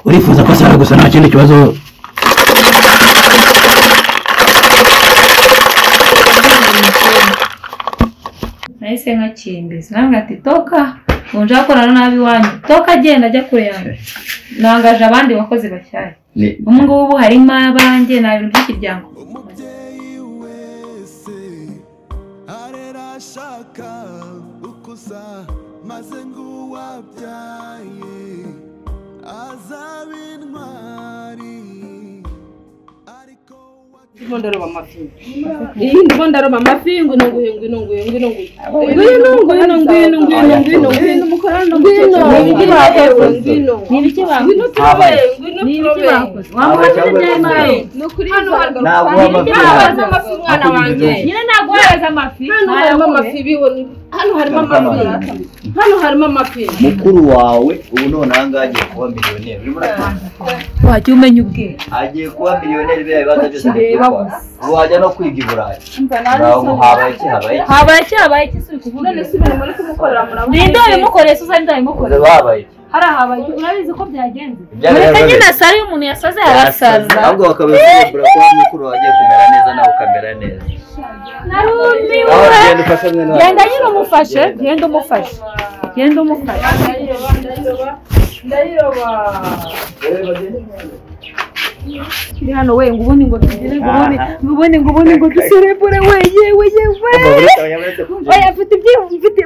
Urifuza ko asara gusa nta kindi kibazo. Nahise nkakimbiza nanga ati toka unja korana nabi wanyu toka agenda ajya kure yanjye nangaje abandi bakozi bashyashya ubu ngubu harimo abanjye nta bintu by'ikiryango. Umubyeyi wese arera ashaka ukuza maze ngo uwabyaye azaba intwari ariko Ndimo ndaroba amafi. Iyi ndimo ndaroba amafi ngwino nguye ngwino nguye ngwino nguye. Ngwino ngwino ngwino ngwino ngwino ngwino mukorana ngwino. Ngwino. Ni ibiki bakoze? Ngwino turobe ngwino Ni ibiki turobe. bakoze? Wamubaza ibyawe. Nukuri hano Ntabwo amafi amafi mwana wanjye. Nyine ntabwo wabaza amafi. Hano harimo amafi biwe. Hano harimo amafi. Hano harimo amafi. Mukuru wawe ubu none ahangaha agiye kuba miliyoneri. Urimo urabyumva? Wajya umenya ubwenge. Agiye kuba miliyoneri biriya bibanza byose agiye Kireba kubikora. Ubu wajya no kwiga i Burayi. Ntabwo habaye iki habaye iki. Habaye iki habaye iki si uri kuvuga. None si ibintu muri kumukorera murabona. Ninde wabimukoreye se uza ninde wabimukoreye? Ubu habaye iki. Hari ahabaye iki urabizi ko byagenze. Ibyabaye Mureke byabaye. nyine asare iyo umuntu yasaze arasaza. Ahubwo bakabikubura ko mukuru wawe agiye kumera neza nawe ukamera neza. Narumiwe. Aho genda ufashe mwene wawe. Genda nyine umufashe, genda umufashe. Genda umufashe. Ndayiroba ndayiroba ndayiroba. Kiri hano we ngo ubundi ngo tugire ngo ubundi ngo ubundi ngo ubundi ngo duserebure we yewe yewe. Oya mfite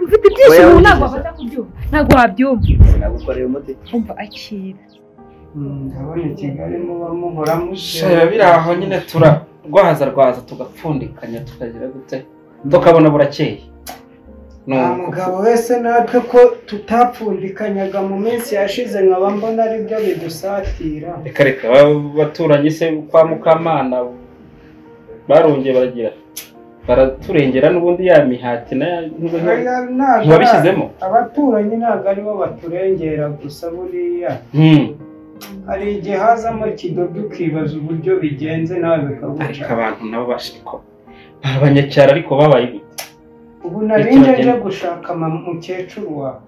mfite ibyishimo ntabwo wabasha kubyumva. Ntabwo wabyumva. Sinagukorera umuti. Umva akira. Ndabona i Kigali muba muhora Shaya biri aho nyine turarwaza rwaza tugapfundikanya tukagira gute tukabona burakeye. Nta mugabo wese natwe ko tutapfundikanyaga mu minsi yashize nkaba mbona ari byo bidusatira. Reka reka baturanyi se kwa Mukamana barongeye baragira baraturengera n'ubundi ya mihati na ntibabishyizemo. Abaturanyi ntabwo aribo baturengera gusa buriya. Hari igihe hazamo kidobya ukibaza uburyo bigenze nawe bikaguca. Ariko abantu nabo bashiko abanyacyaro ariko babaye gute? Ubu nari nje gushaka mukecuru wawe.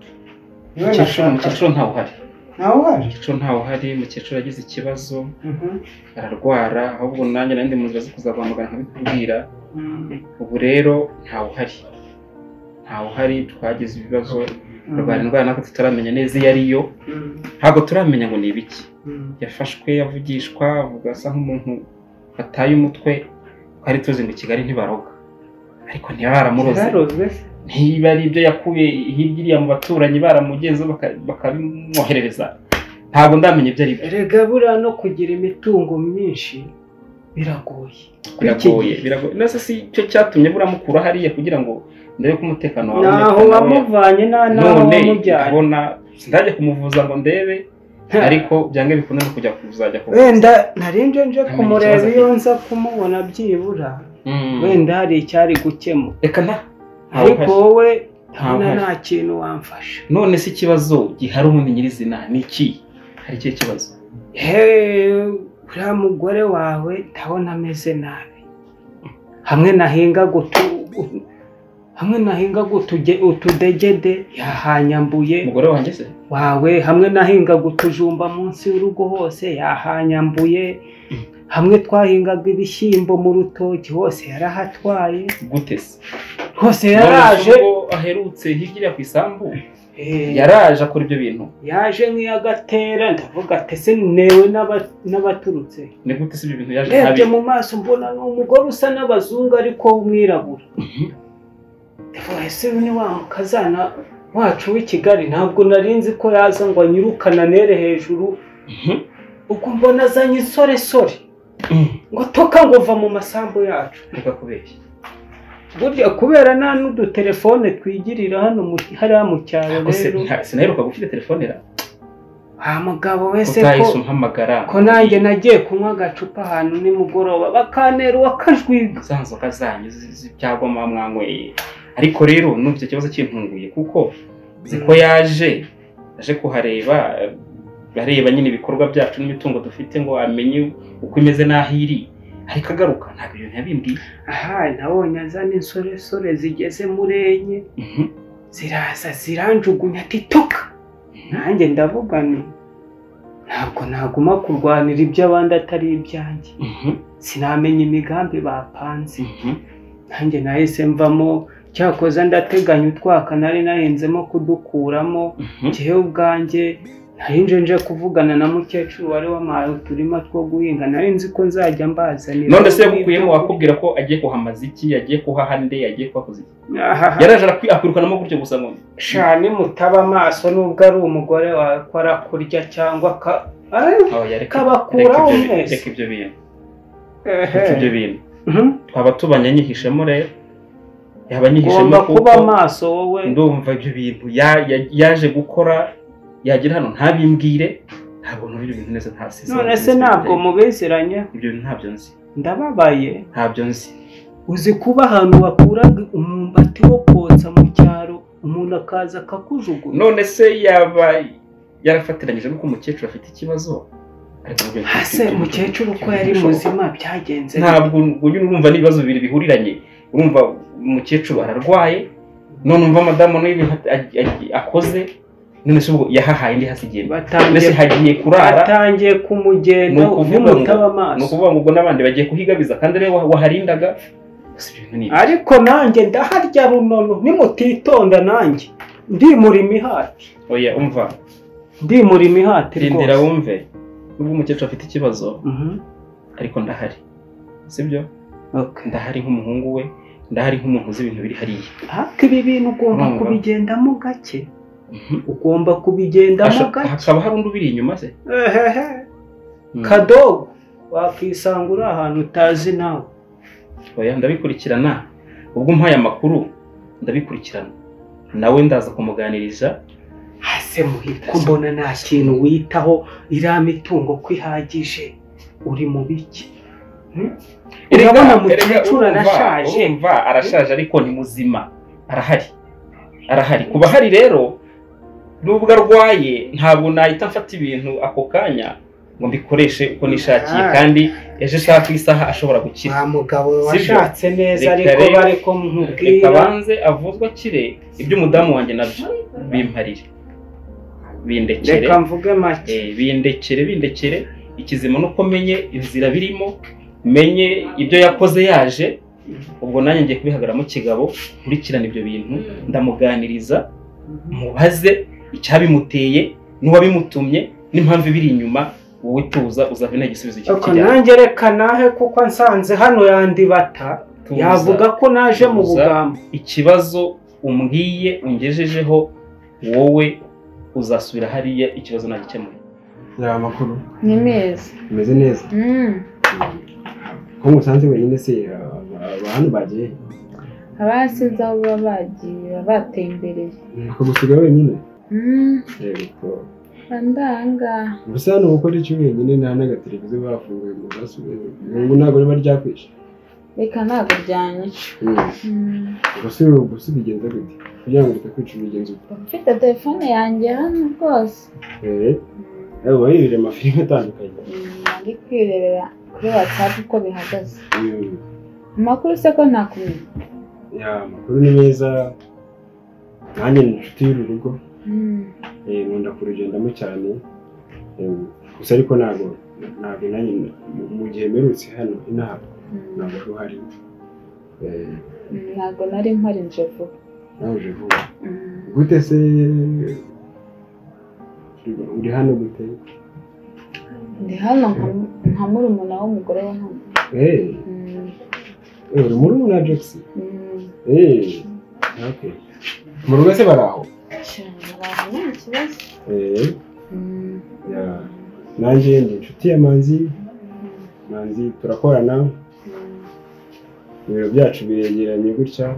Mukecuru ntawe uhari. Ntawe uhari? Mukecuru ntawe uhari, mukecuru yagize ikibazo ararwara, ahubwo nanjye nari ndi mu nzira zo kuzaguhamagara nkabikubwira. Ubu rero ntawe uhari. Ntawe uhari, twagize ibibazo, arwara indwara natwe tutaramenya neza iyo ariyo. Ntabwo turamenya ngo ni ibiki. Yafashwe avugishwa avuga asa nk'umuntu wataye umutwe, twari tuzi ngo i Kigali ntibaroga. Ariko ntibaramuroze. Niba ari ibyo yakuye hirya iriya mu baturanyi baramugenza bakabimwoherereza. Ntabwo ndamenya ibyo ari byo. Erega buriya no kugira imitungo myinshi biragoye. Biragoye, biragoye. Nase si cyo cyatumye buramukura hariya kugira ngo ndebe ko umutekano wawe naho wamuvanye na naho wamujyanye. None ndajya kumuvuza ngo ndebe ariko byange bikunze no kujya kuzajya kuvuza. Wenda narinje nje kumureba iyo nza kumubona byibura. Wenda hari icyari gukemura. Reka nta. Ariko wowe nta kintu wamfasha. None se ikibazo gihari ubundi nyirizina ni iki? Hari ikihe kibazo? Uriya mugore wawe ndabona ameze nabi. Hamwe nahinga gutu hamwe nahinga utudegede yahanyambuye. Umugore wanjye se? Wawe hamwe nahinga gutujumba munsi y'urugo hose yahanyambuye. Hamwe twahingaga ibishyimbo mu rutoki hose yarahatwaye. Gute se? Hose yaraje aherutse hirya ku isambu. Yaraje akora ibyo bintu. Yaje nk'iyagatera ndavuga ati se newe n'abaturutse. Ni gute se ibyo bintu yaje ntabi? Ndebye mu maso mbona ni umugore usa n'abazungu ariko w'umwirabura. Ndavuga ese ni wa mukazana wacu w'i Kigali ntabwo narinzi ko yaza ngo anyirukana nere hejuru. Ubwo mbona azanye insoresore ngo toka ngo va mu masambu yacu. Reka kubeshya. Burya kubera nta n'udutelefone twigirira hano hariya mu cyaro rero. Sinaheruka gufite telefone ra? Wa mugabo wese ko umpamagara. Ko nanjye nagiye kunywa agacupa ahantu nimugoroba bakantera uwakajwiga. Za nzoga zanyu z'ibyagwa mwanyweye. Ariko rero numva icyo kibazo kintunguye kuko ziko yaje aje kuhareba bareba nyine ibikorwa byacu n'imitungo dufite ngo amenye uko imeze n'aho iri. Ariko agaruka ntabwo ibintu yabimbwiye. Aha nabonye azana insoresore zigeze muri enye ziraza ziranjugunya ati toka. Nanjye ndavuga nti Ntabwo naguma kurwanira iby'abandi atari ibyanjye. Sinamenya imigambi bapanze. Nanjye nahise mvamo, cyakoze ndateganya utwaka nari nahinzemo kudukuramo. Njyewe ubwanjye nari nje kuvugana na mukecuru wari wampaye uturima two guhinga, nari nzi ko nzajya mbazanira. None se yagukuyemo wakubwira ko agiye kuhamaza iki, yagiye kuhaha nde, yagiye kuhakoza iki? Yaraje akwirukanamo gutyo gusa ngo shani mutaba amaso nubwo ari umugore wawe ko arakurya cyangwa kabakuraho mwese. Reka ibyo bintu. Reka ibyo bintu. Twaba tubanye nyihishemo rero. Yaba nyihishemo kuko kuba maso wowe. Ndumva ibyo bintu yaje gukora yagira hano ntabimbwire, ntabwo nubira ibintu neza ntasize. None se ntabwo mubezeranye? Ibyo bintu ntabyo nzi. Ndababaye. Ntabyo nzi. Uzi kuba ahantu wakuraga umwumbati wo kotsa mu cyaro umuntu akaza akakujugunya. None se yaba yarafatiranyije nuko umukecuru afite ikibazo? Ase umukecuru ko yari muzima byagenze. Ntabwo uyu urumva n'ibibazo bibiri bihuriranye. Urumva umukecuru ararwaye, none umva madamu n'ibintu akoze. None se ubwo yahahaye ndi hasigiye. None hagiye kurara. Atangiye kumugenda n'umutaba amaso. Nukuvuga ngo ubwo nabandi bagiye kuhigabiza kandi rero waharindaga. Ariko nanjye ndaharya runono nimutitonda nanjye ndimura imihati. Oya umva. Ndimura imihati rwose. Rindira wumve. Nubwo umukecuru afite ikibazo ariko ndahari. Sibyo? Okay. Ndahari nk'umuhungu we, ndahari nk'umuntu uzi ibintu biri hariya. Ariko ibi bintu ugomba kubigendamo gake. Ugomba kubigendamo gake. Hakaba hari undi ubiri inyuma se? Ehehe. Kadogo wakisanga uri ahantu utazi nawe. Oya ndabikurikirana. Ubwo umpaye amakuru ndabikurikirana. Nawe ndaza kumuganiriza. Hase muhiko mbona nta kintu witaho, iriya mitungo ko ihagije uri mu biki? Urabona mukecuru arashaje. Urumva arashaje ariko ni muzima. Arahari. Arahari. Kuba hari rero nubwo arwaye ntabwo nahita mfata ibintu ako kanya ngo mbikoreshe uko nishakiye, kandi ejo ushaka isaha ashobora gukira. Wa mugabo washatse neza ariko bareko nkubwira. Reka banze avuzwe akire, ibyo umudamu wanjye nabyo bimparire. Bindekere. Reka mvuge make. Bindekere ikizima nuko menye inzira birimo, menye ibyo yakoze yaje, ubwo nanjye ngiye kubihagaramo kigabo, nkurikirana ibyo bintu, ndamuganiriza, mubaze icyabimuteye n'uwabimutumye n'impamvu ibiri inyuma. Wowe tuza uzave nta gisubizo cy'ikijyanye. Nanjye reka nahe kuko nsanze hano yandibata yavuga ko naje mu bugambo. Ikibazo umbwiye ungejejeho wowe uzasubira hariya ikibazo nagikemuye. Ya makuru ni meza. Meze neza. Ko musanze wenyine se abantu bagiye? Abasize aho baba bagiye batembereye. Ko gusiga wenyine? Yego. Ndanga. Gusa hano gukora iki wenyine nta n'agateleviziyo bafunguye ngo basubire. Ngo ntabwo riba ryakwishe. Reka ntabwo ryanyica. Gusa ubigenza gute? Kugira ngo bitakwica ubigenza ute? Mfite telefone yanjye hano rwose. Ewe wirebera amafilime atandukanye. Ndi kwirebera kuri WhatsApp uko bihagaze. Amakuru se ko ntakumenya? Ya amakuru ni meza. Nanjye ni inshuti y'uru rugo. Nkunda kurugendamo cyane. Gusa ariko ntabwo nanjye mu gihe mperutse hano inaha ntabwo wari uhari. Ntabwo nari mpari nje vuba. Nawe uje vuba. Gute se uri hano gute? Ndi hano nka murumuna w'umugore wa hano. Uri murumuna wa Jackson? Okay. Mu rugo se baraho? Nanjye ndi inshuti ya Manzi. Manzi turakorana. Ibiro byacu biregeranye gutya.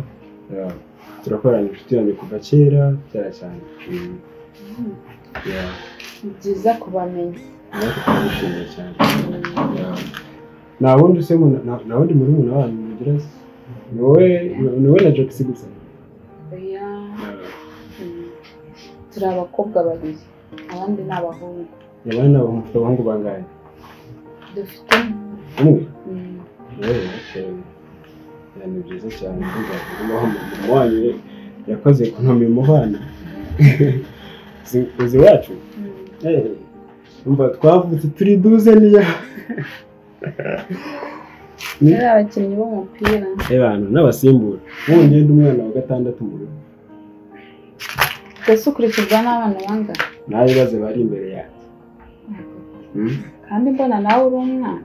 Turakorana inshuti yanjye kuva kera kera cyane. Ni byiza kubamenya. Natwe turabishimiye cyane. Nta wundi se nta wundi murumuna wanyu mugira se? Ni wowe na Jackson gusa? Turi abakobwa babiri, abandi ni abahungu. Abandi ni abahungu. Mufite abahungu bangahe? Dufite umwe. Ni byiza cyane. Mama wanyu yakoze kuntumira umubano. Uzi iwacu? Umva twavutse turi duze niya. Ari abakinnyi b'umupira. Ebana n'abasimbura. Ubu ngende umwana wa gatandatu mu rugo. Ese ukurikirwa n'abana bangana? Nabibaze bari imbere yanjye. Kandi mbona nawe uri umwana.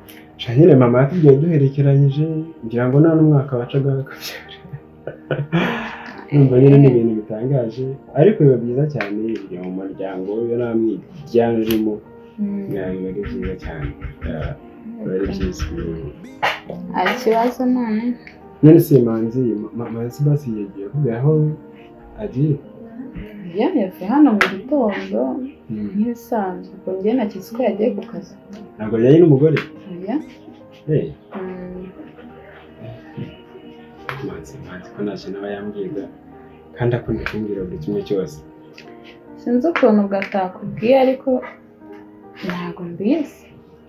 Nyine mama yatubwiye duherekeranyije ngira ngo nta n'umwaka wacaga akabyara. Numva nyine ni ibintu bitangaje ariko biba byiza cyane iyo mu muryango iyo nta mwiryane urimo. Biba ari byiza cyane. Biba ari byiza. Hari ikibazo none? None se Manzi, Manzi basi yagiye akubwira aho agiye? Yavuye hano mu gitondo nk'ibisanzwe, ubwo njye nakize ko yagiye ku kazi. Ntabwo ajyanye n'umugore? Oya. Manzi ko nta kintu aba yambwira kandi akunda kumbwira buri kimwe cyose. Sinzi ukuntu bwatakubwiye ariko ntabwo mbizi.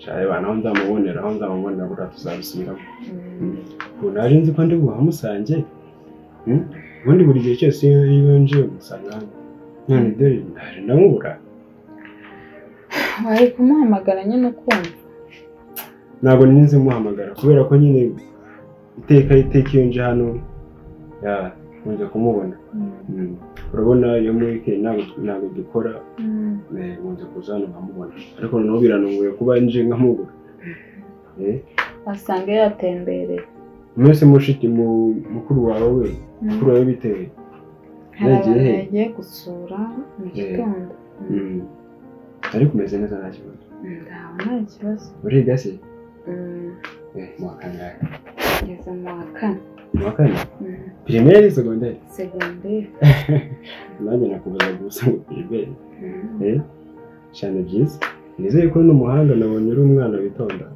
Shaka aho nzamubonera buriya tuzabisubiramo. Ubu naje nzi ko ndi buhamusange. Ubundi buri gihe cyose iyo nje umusanga hano. None dore ndaje ndamubura. Wari kumuhamagara nyine ukumva. Ntabwo ninze muhamagara kubera ko nyine iteka iyo nje hano nkunze kumubona. Urabona iyo muri weekend ntabwo dukora, nkunze kuza hano nkamubona. Ariko noneho biranunguye kuba nje nkamubura. Wasanga yatembereye. Mwese mushiki mukuru wawe mukuru wawe bitewe yagiye gusura mu gitondo. Ariko umeze neza nta kibazo? Nta kibazo. Uriga se? Mu wa kangahe? Ngeze mu wa kane. Mu wa kane? Primaire, secondaire? Secondaire. Nanjye nakubaza gusa ngo primaire. Cyane byiza. Nizeye ko n'umuhanga nabonye uri umwana witonda.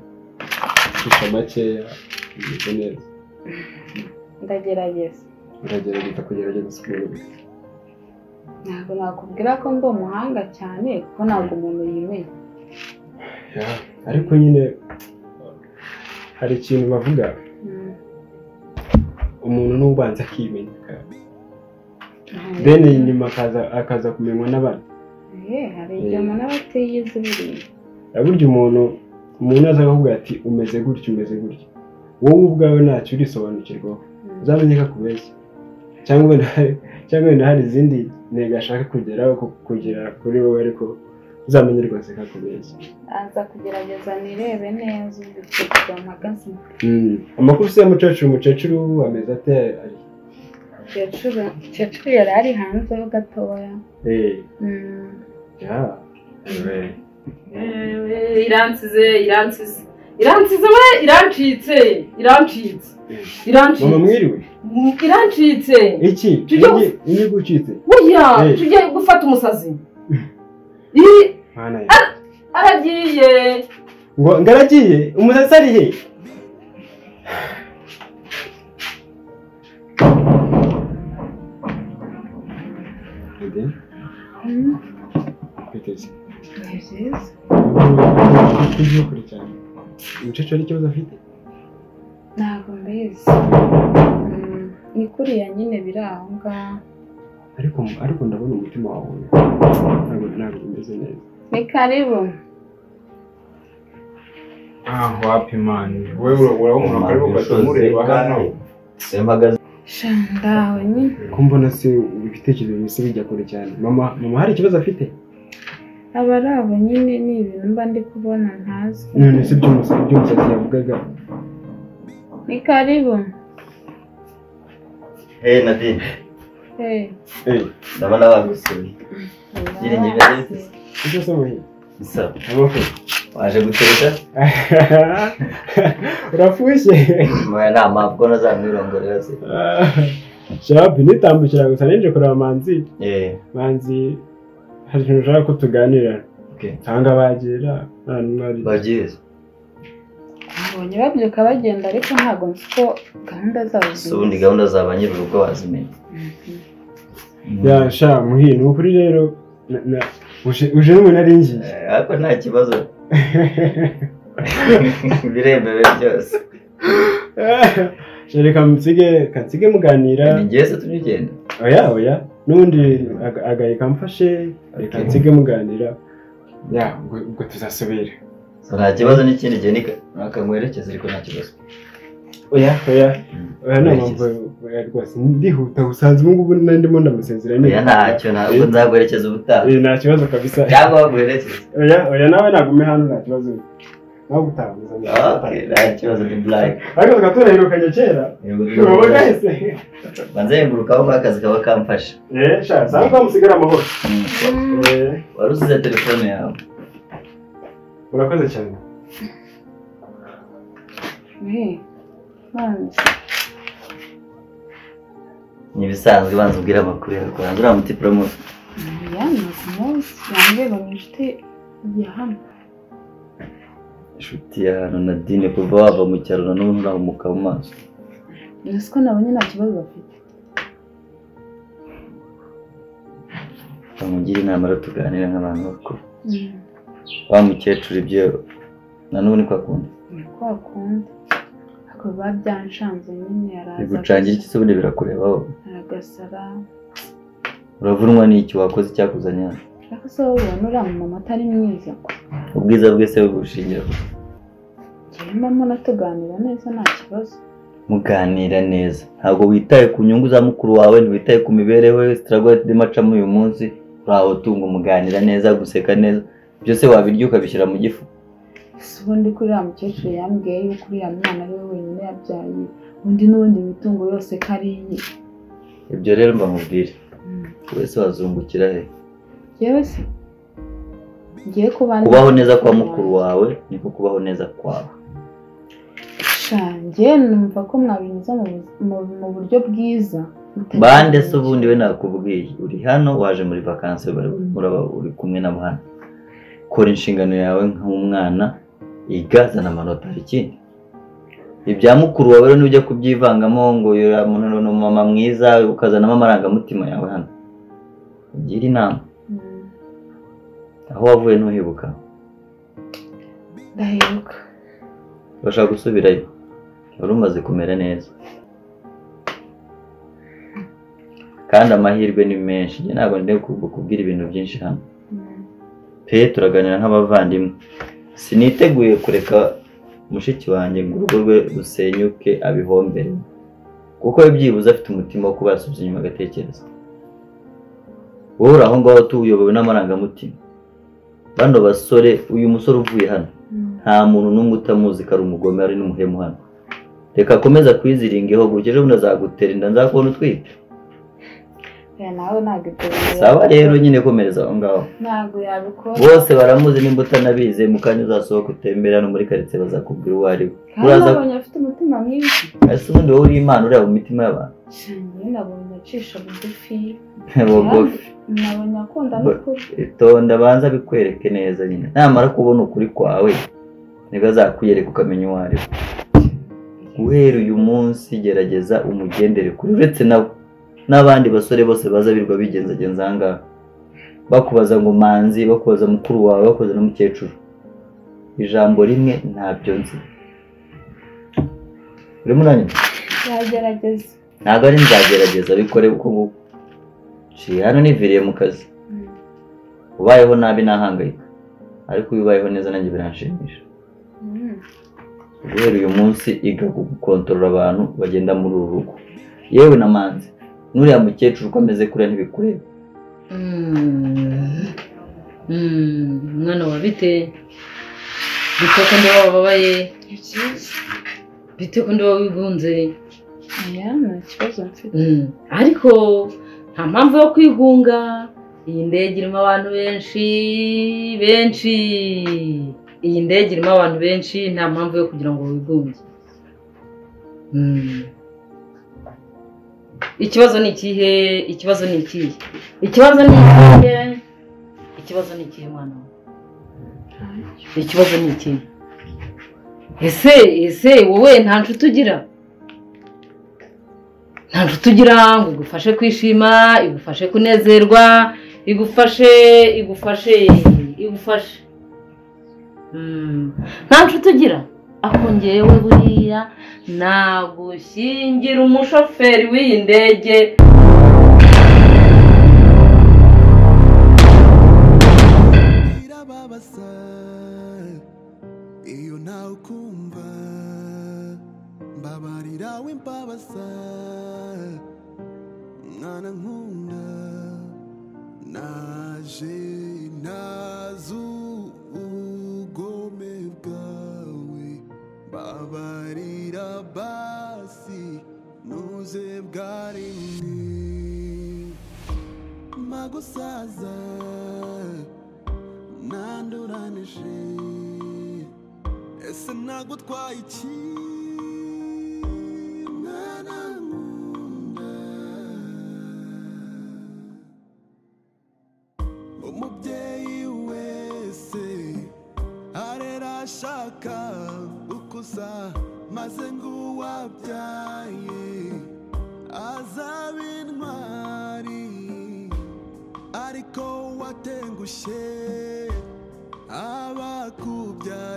Ucisha makeya, umeze neza. Ndagerageza. Uragerageza kugerageza siporo. Ntabwo nakubwira ko ndi umuhanga cyane kuko ntabwo umuntu yimenya. Ariko nyine hari ikintu bavuga. Umuntu n'ubanza akimenya. Then inyuma akaza kumenywa n'abandi. Hari igihe umuntu aba atiyizi buriya. Burya umuntu aza akavuga ati umeze gutya umeze gutya. Wowe ubwawe ntacyo urisobanukirwaho. Uzamenye ko akubeshya. Cyangwa wenda hari izindi ntego ashaka kugeraho kugera kuri wowe ariko uzamenye rwose ko akubeshya. Aza kugerageza nirebe neza uburyo mpagaze. Amakuru se ya mukecuru ameze ate ari? Mukecuru yari ari hanze ho gatoya. Iransize we irancitse. Mama mwiriwe? Irancitse. Iki? Ini gucitse? Oya, tujye gufata umusazi. Aragiye. Ngo ngaragiye? Umusazi ari he? Biteze. Ni byiza. Kugiye cyane. Umukecuru hari ikibazo afite? Ntabwo mbizi. Ni kuriya nyine biri aho ngaho. Ariko ndabona umutima wawe ntabwo umeze neza. Ni karibu. Wapi mani? Wewe urabona karibu katumureba hano. Sempagaze. Shandawe nyine. Ko mbona se ibitekerezo bise bijya kure cyane. Mama hari ikibazo afite? Aba ari abo nyine ni ibintu mba ndi kubona ntazi. None se iby'umusazi yavugaga? Ni karibu. Hey Nadine. Hey. Ndabona bagusuye. Nyine Icyo se muhi? Isa. Waje gutereta? Urafushye. Moya nta mpamvu ko ntazamwirongorera se. Shabi nitambukira gusa ninje kureba Manzi. Manzi hari ikintu ushaka ko tuganira. Cyangwa bagira bagiye. Mbonye babyuka bagenda ariko ntabwo nzi ko gahunda zabo zimeze. Ubundi gahunda za ba nyir'urugo wazimenya. Ya sha muhi ni ukuri rero uje n'umuntu ari ngiye. Ariko nta kibazo. Biremewe byose. Reka nsige muganira. Ni njye se tugenda. Oya oya. N'ubundi agaye kamfashe reka nsige muganira. Ya, ubwo tuzasubira. So nta kibazo n'ikindi gihe nakankwerekeza ariko nta kibazo. Oya oya oya, nta mpamvu rwose, ndihuta usanzwe ubu ngubu ndimo ndamusezera. Oya ntacyo, ntabwo nzaguherekeza ubutaha. Nta kibazo kabisa. Cyangwa baguherekeza. Oya oya, nawe nagume hano nta kibazo. Nawe utaha. Okay, nta kibazo, ni black. Ariko tukaba turaherukanye kera. Ubu gahise. Banzengurukaho akazi kaba kamfasha. Sha, sanga musigara amahoro. Wari usize telefone yawe. Urakoze cyane. Ni ibisanzwe, banza ubwira amakuru yawe kubanza uriya muti promote. Ya, ni umunsi yambwiye ngo ni inshuti ya hano. Inshuti ya hano Nadine, kuva wava mu cyaro na n'ubu nturahumuka mu maso. Ese ko nabonye nta kibazo bafite. Bamugire inama rero tuganire nk'abantu bakuru. Wa mukecuru ibyo na n'ubu ni kwa kundi. Ni kwa kundi. Ariko biba byanshanze nyine araza. Bigucangira iki se ubundi birakurebaho? Aragasara. Uravunwa n'iki wakoze icyakuzanye hano? Ariko se wowe ubona uriya mumama atari mwiza? Ubwiza bwe se bushingira ku? Njyewe mbamo tuganira neza nta kibazo. Muganira neza. Ntabwo witaye ku nyungu za mukuru wawe, ntiwitaye ku mibereho ye, struggle turimo acamo uyu munsi, uraho tungo muganira neza, guseka neza. Byose wabirya ukabishyira mu gifu. Ese ubundi kuri uriya mukecuru yambwiye yuko uriya mwana ari we wenyine yabyaye, undi n'ubundi imitungo yose ko ari iye. Ibyo rero mba mubwire. Wese wazungukira he? Yewe se ngiye kubaho neza kwa mukuru wawe niko kubaho neza kwawe. Njye numva ko mwabinyuza mu buryo bwiza. Bande se ubundi we nakubwiye, uri hano waje muri vacances, uraba uri kumwe na hano. Kora inshingano yawe nk'umwana, igazana amanota ikindi. Ibya mukuru wawe rero nujya kubyivangamo ngo muntu ni mama mwiza, ukazanamo amarangamutima yawe hano. Ugira inama. Aho wavuye ntuhibuka? Ndahibuka. Urashaka gusubirayo? Wari umaze kumera neza. Kandi amahirwe ni menshi. Njye ntabwo ndi kukubwira ibintu byinshi hano. Pe turaganira nk'abavandimwe. Siniteguye kureka mushiki wanjye ngo urugo rwe rusenyuke abihombere. Kuko we byibuze afite umutima wo kuba yasubije inyuma agatekereza. Wowe uri aho ngaho tuyobowe n'amarangamutima. Bano basore, uyu musore uvuye hano nta muntu n'umwe utamuzi ko ari umugome, ari n'umuhemu hano. Reka akomeza kwiziringeho gutyo, ejo bundi azagutera inda nzakubona utwite. Nawe ntabwo ibyo. Sawa rero nyine komereza aho ngaho. Ntabwo yabikora. Bose baramuzi nimba utanabize, mu kanya uzasohoka utembera no muri karitsiye bazakubwira uwo ari we. Kandi nabonye afite umutima mwiza. Ese ubundi wowe uri Imana ureba mu mitima y'abantu? Njye nabonye acisha bugufi. Bugufi. Nabonye akunda n'ukuri. Itonda banza bikwereke neza nyine. Namara kubona ukuri kwawe nibwo azakwiyereka ukamenya uwo ari we. Guhera uyu munsi gerageza umugendere kuri, uretse nawe n'abandi basore bose baza birirwa bigenzagenza aha ngaha bakubaza ngo Manzi, bakubaza mukuru wawe, bakubaza n'umukecuru, ijambo rimwe ntabyo nzi. Urimo uranyumva? Nzagerageza. Ntabwo ari nzagerageza, bikore uko nguko. Nciye hano niviriye mu kazi. Ubayeho nabi nahangayika, ariko iyo ubayeho neza nanjye biranshimisha. Guhera uyu munsi iga gukontorora abantu bagenda muri uru rugo. Yewe na Manzi, nuriya mukecuru uko ameze kuriya ntibikureba. Mwana wa bite? Bite ko ndi wababaye? Bite ko ndi wigunze? Oya, nta kibazo mfite. Ariko nta mpamvu yo kwigunga. Iyi ndege irimo abantu benshi benshi. Iyi ndege irimo abantu benshi, nta mpamvu yo kugira ngo wigunge. Ikibazo ni ikihe? Ikibazo ni ikihe? Ikibazo ni ikihe? Ikibazo ni ikihe mwana wawe? Ikibazo ni ikihe? Ese wowe nta nshuti ugira? Nta nshuti ugira ngo igufashe kwishima, igufashe kunezerwa, igufashe. Nta nshuti ugira? Ako njyewe buriya nagushyingira umushoferi w'iyi ndege. Kukumva mbabarira wimbabaza mwana nkunda naje nazu ubugome bwawe mbabarira basi nuze bwa rimwe magusaza nanduranije ese nagutwaye iki mwana nkunda umubyeyi wese arera ashaka ukuza maze ngo uwabyaye azaba intwari ariko watengushye abakubyaye.